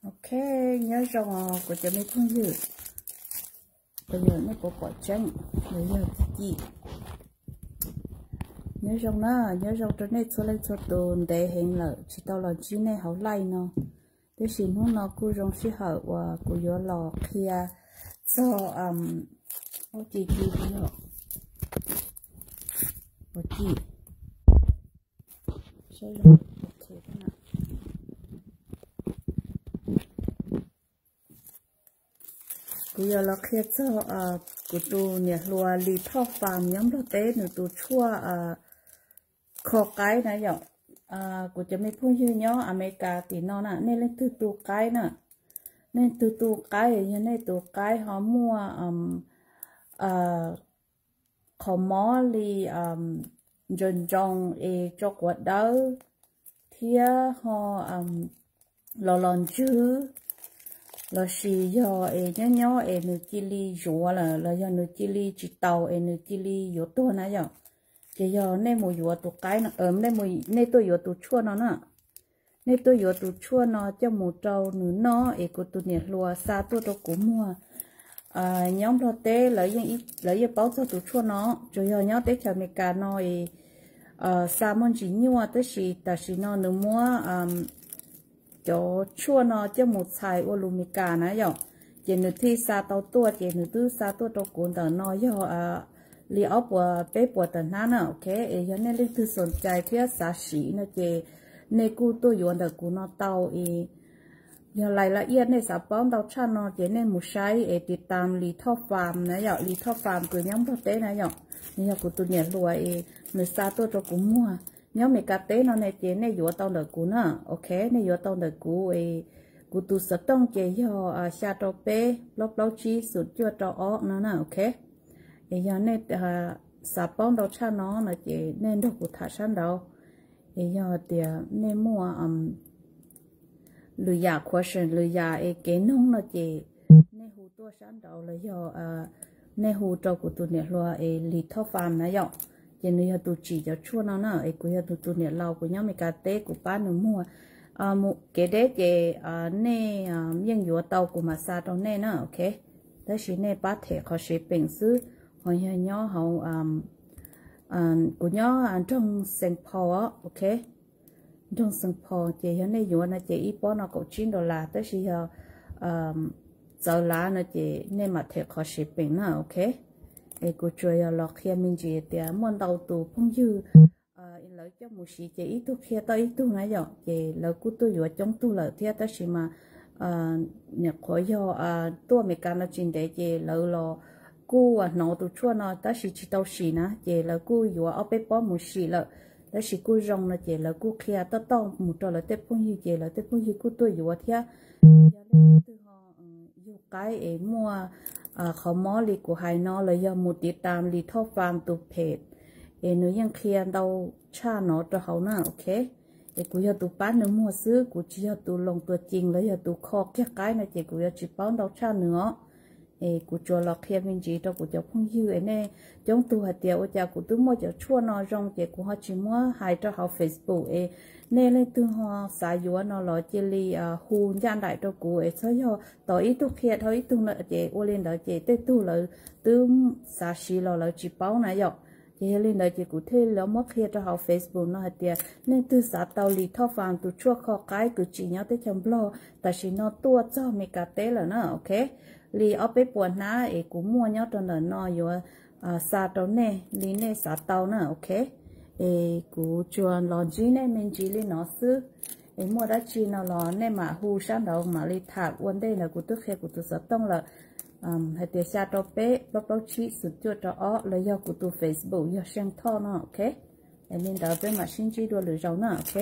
Ok, nyob zoo kuv cov me phooj ywg, kuv yog nej puas pom tseeb, kuv yog Ci Ci. Nyob zoo na, nyob zoo rau nej txhua leej txhua tus, ntev heev lawm tsis tau los ntsib nej hauv live no. Tiam sis hnub no kuj zoo sij hawm uas kuv yuav los qhia txog, ua ci ci, ua ci. Kuv yuav los qhia txog kuv tus niam hluas Lis Thoj Fam nyob Nplog teb nws tus tshuaj kho qaib na yom. Kuv cov me phooj ywg nyob Amelikas tim no na, nej leej twg tu qaib na, nej leej twg tu qaib, yog nej tus qaib ho muaj qhov mob li ntsoos ntsoos es tso quav dawb thiab ho los los ntswg, lossis yog es nyob nyob es nws cia li yuav lawm los yog nws cia li tsis taus es nws cia li yuav tuag na yom, ces yog nej mus yuav tus qaib no, nej tuaj yuav tus tshuaj no na. Nej tuaj yuav tus tshuaj no coj mus rau nws noj es kuv tus niam hluas xa tuaj rau kuv muag. Nyob Nplog teb lawv yeej paub txog tus tshuaj no, tsuas yog nyob teb chaws Amelikas no es xa muaj ntsis nyuaj, tab sis tam sim no nws muab cov tshuaj no coj mus txhais ua lus Meskas na yom, ces nws thiaj xa tau tuaj, ces nws twb xa tuaj rau kuv ntawm no yog li ob puas peb puas tawm hnab na, ok. Es yog nej leej twg xoom cai thiab xav siv no ces nej kuj tuaj yuav ntawm kuv no tau es yog lais la iaj nej xav paub ntau tshaj no ces nej mus saib es tiv tam Lis Thoj Fam na yom, Lis Thoj Fam kws nyob Nplog teb na yom, nws yog kuv tus niam hluas es nws xa tuaj rau kuv muag. Nyob Meskas teb no ne ces nej yuav tau ntawm kuv na, ok, nej yuav tau ntawm kuv es kuv tus xov tooj ces yog xya rau peb plaub plaub tsib xoom cuaj rau ob no na, ok. Es yog nej xav paub ntau tshaj no no ces nej nrog kuv tham sab nraud. Es yog tias nej muaj lwm yam question, lwm yam es kev noog no ces nej hu tuaj sab nraud los yog nej hu rau kuv tus niam hluas es Lis Thoj Fam na yom, ces nws yog tus tsim cov tshuaj no na, es kuv yog tus, tus niam laus, kuv nyob Meskas teb kuv pab nws muag. Kev deb ces nej yeej yuav tau kuv mam xa rau nej na, ok. Tab sis nej pab them qhov sev peem xwb. Ho yog nyob hauv, kuv nyob nroog Saint Paul os, ok. Nroog Saint Paul ces yog nej yuav no ces ib pob no kaum tsib dollar, tab sis yog txawv lav no ces nej mam them qhov sev peem na, ok. Es kuv tsuas yog los qhia me ntsis tias muaj ntau tus phooj ywg lawv coj mus siv ces ib tug qhia tau ib tug na yom, ces lawv kuj tuaj yuav coob tug lawm thiab, tab sis mas nyuam qhuav yog tuaj Meskas no tsis ntev ces lawv los kuj hnov tus tshuaj no tab sis tsis tau sim na, ces lawv kuj yuav ob peb pob mus sim lawm, tab sis kuj zoo no ces lawv kuj qhia toj toj mus rau lawv tej phooj ywg ces lawv tej phooj ywg kuj tuaj yuav thiab. Yog leej twg ho yug qaib es muaj qhov mob li kuv hais no los yog mus tiv tam Lis Thoj Fam tus phem, es nws yeej qhia ntau tshaj no rau hauv na, ok. Es kuv yog tus pab nws muag xwb, kuv tsis yog tus loos tua cees los yog tus kho kiag qaib no ces kuv yuav tsis paub ntau tshaj nws os. Es kuv tsuas los qhia me ntsis rau kuv cov phooj ywg es nej coob tug hais tias ua cas kuv twb muaj cov tshuaj no zoo ces kuv ho tsis muab hais rau hauv Facebook es nej leej twg ho xav yuav no los cia li hu ncaj nraim rau kuv es txhob yog tos ib tug qhia dhau ib tug no ces ua li ntawd ces tej tug lawv twb xav siv los lawv tsis paub na yom. Ces yog li ntawd ces kuv thiaj li muab qhia rau hauv Facebook no hais tias nej twg xav tau Lis Thoj Fam tus tshuaj kho qaib kws tsim nyob teb chaws Nplog tam sim no tuaj txog Meskas teb lawm na, ok. Li ob peb puas hnab es kuv muaj nyob rau ntawm no yuav xa rau nej li nej xav tau na, ok. Es kuv tsuas los ntsib nej me ntsis li no xwb. Es muaj dab tsi no los nej mam hu sab nraud mam li tham ua ntej, ntawd kuv twb qhia kuv tus xov tooj lawm hais tias xya rau peb plaub plaub tsib xoom cuaj rau ob los yog kuv tus Facebook yog Seej Thoj no, ok. Es li ntawd peb mam sib ntsib dua lwm zaus na, ok.